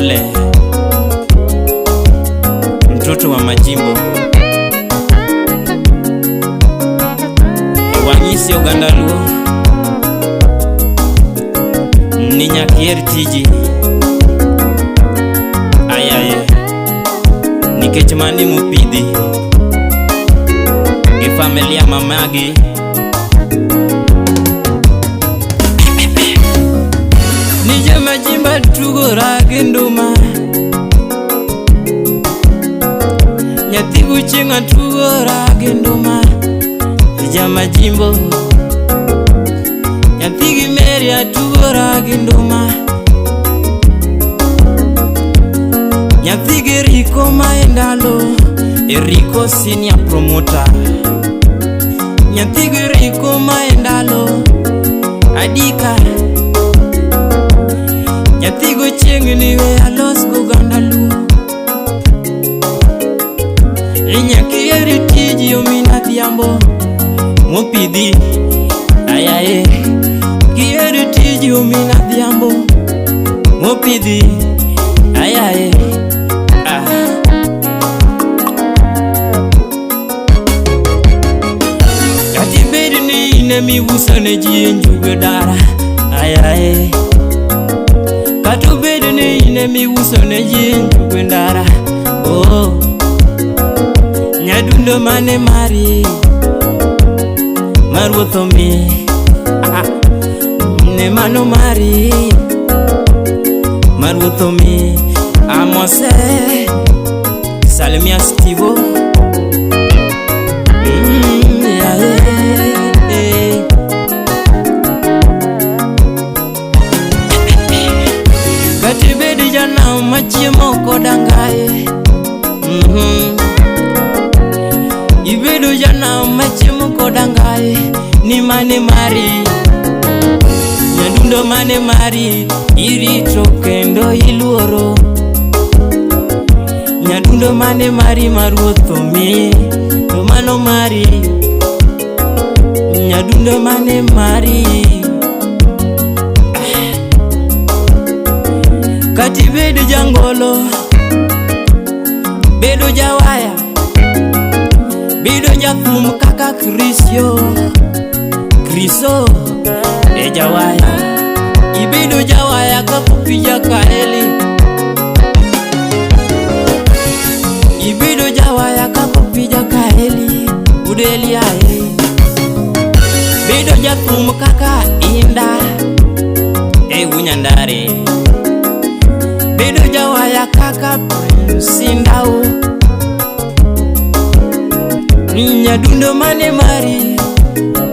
Ole mtoto wa majimbo wanyisi oganda luo ni nyaka iher tiji ayaye nikech mano emopidhi gi familia mamagi. Ni jamajimba tugora gi nduma nyathi guchieng' atugora gi nduma jamajimbo nyathi gi Mary atugora gi nduma nyathi gi Eriko ma e ndalo Eriko senior promoter nyathi gi Eriko ma e ndalo Adika nyathi gochieng' ni we alos goganda luo nyaka iher tiji omin adhiambo mopidhi ayaye kiher tiji omin adhiambo mopidhi ayaye ah. Kata ibed ni in emiuso ne ji njugu dara ayaye kata obed ni in emiuso ne ji njugu ndara oh. Nyadundo mane mari maruoth omi ne mano mari maruoth omi amose salimia Stivo yeah, yeah. Kata ibed janam machiemo koda ngaye Ibedo janam machiemo koda ngaye ni mane mari nyadundo mane mari irito kendo iluoro nyadundo mane mari maruoth omi to mano mari nyadundo mane mari kata ibed jangolo bedo jawaya bedo jathum kaka Krisio Kriso e jawaya ibedo jawaya kapopija kaeli ibedo jawaya kapopija kaeli udeli ae bedo jathum kaka Inda e Wunyandare bedo jawaya kaka Prince Indau nyadundo mane mari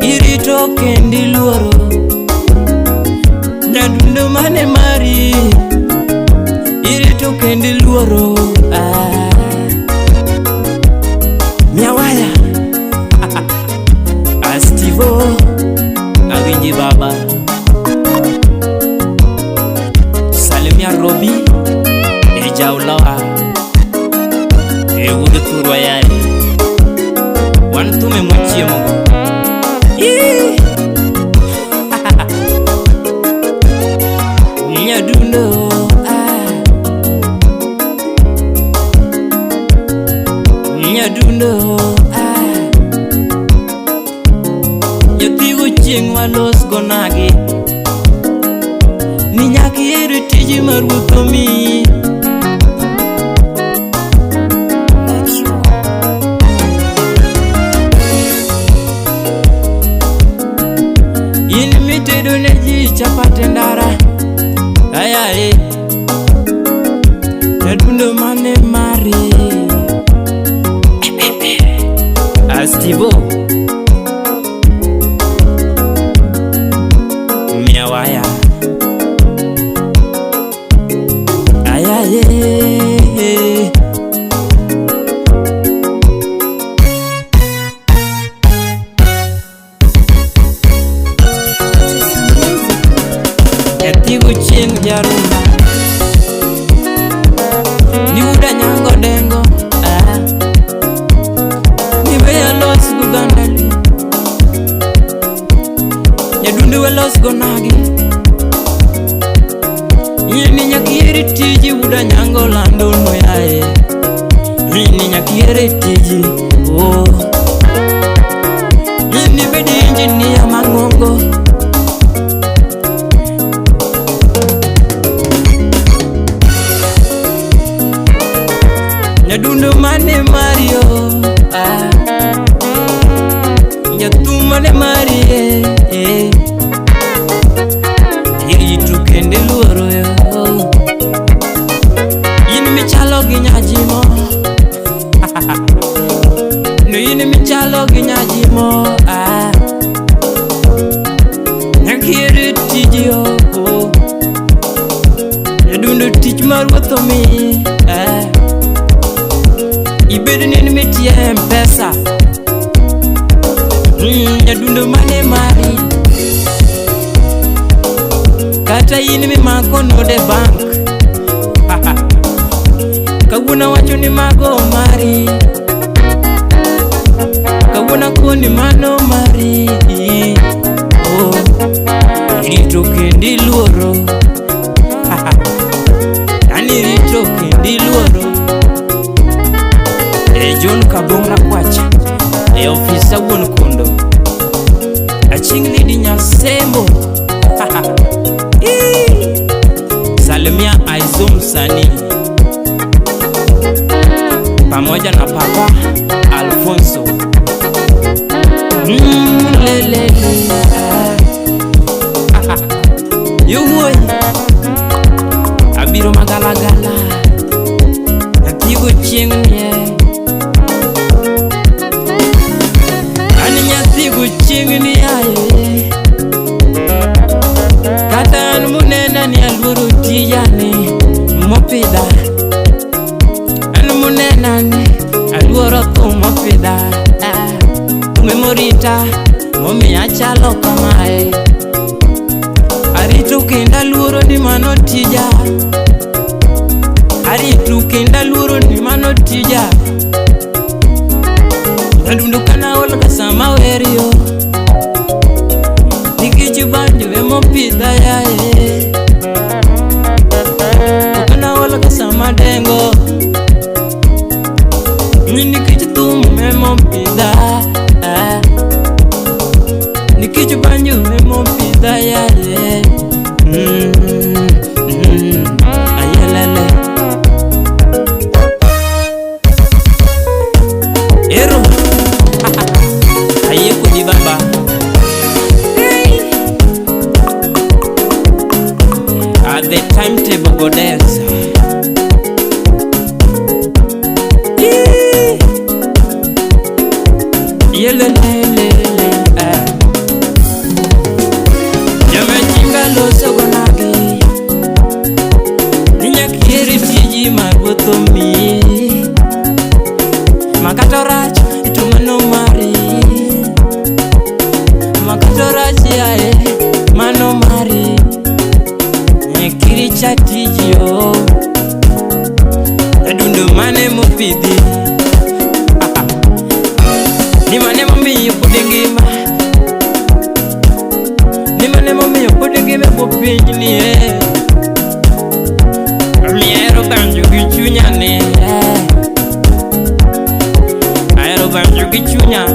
irito kendo iluoro nyadundo mane mari irito kendo iluoro ah. Miawaya Astivo awinji baba salimia Robi e jauloa e wuod thurwa yaye wan thume mwachiemogo. Nyadundo ah. Nyadundo ah. Nyathi gochieng' walos go nagi ni nyaka iher tiji ma ruoth omiyi. In mitedo ne ji chapat e ndara ayaye nyadundo mane mari Astivo miawaya ayaye Nyathi gochieng' jarumba ni wuda nyango dengo ah. Ni weya los goganda luo nyadundo we los go nagi in nyaka iher Nyakieri tiji wuda nyango lando no yae. Nini nyakieri tiji oh. Nini bedi engineer mangongo. Nyadundo mane Mario ah. Nyathum mane Marie eh. Iritu kende luoro yo. In michalo gi nyajimo. No in michalo gi nyajimo ah. Nyakieri tiji oh. Nyadundo tich mar ruoth omiyi eh. Ibed ni in mitie M-Pesa. Nyadundo mane mari. Kata in mimako node bank. Kawuono wacho ni mago mari. Kawuono koni mano mari. Oh, irito kendi luoro. Yani irito kendi luoro. E John Kabong Rakwacha. E ofisa wuon kondo. Aching' Lady Nyasembo. Salimia Aizo msanii pamoja na Papa Alfonso. Lelele ah. Yowuoyi abiro magalagala nyathi gochieng' nie. An nyathi gochieng' ni aye. Kata an munena ni aluoro tijani mopidha. An munena ni aluoro thum mopidha. Thum emorita momiyo achalo kamae. Arito kendo aluoro ni mano tija. Arito kendo aluoro ni mano tija. Nyadundo kana ol ga sama werio. Nikech banjo emopidha yae. Kana ol ga sama dengo. Nikech thum emopidha. Nikech banjo emopidha yae. Ayelele. Ero. Ayie kodi baba. At the timetable goddess. Yelelelele. Jamachinga loso gonagi. Ninyakieri tiji mar ruoth omiyi. Makata rach to mano mari. Makata rach yae mano mari. Nyakiri cha tiji o. Nyadundo mane mopidhi. Ni mane momiyo pod ingima. Ni mane momiyo pod ingima e bwo pinyni eh. Ahero banjo gi chunya ni eh. Ahero banjo gi chunya.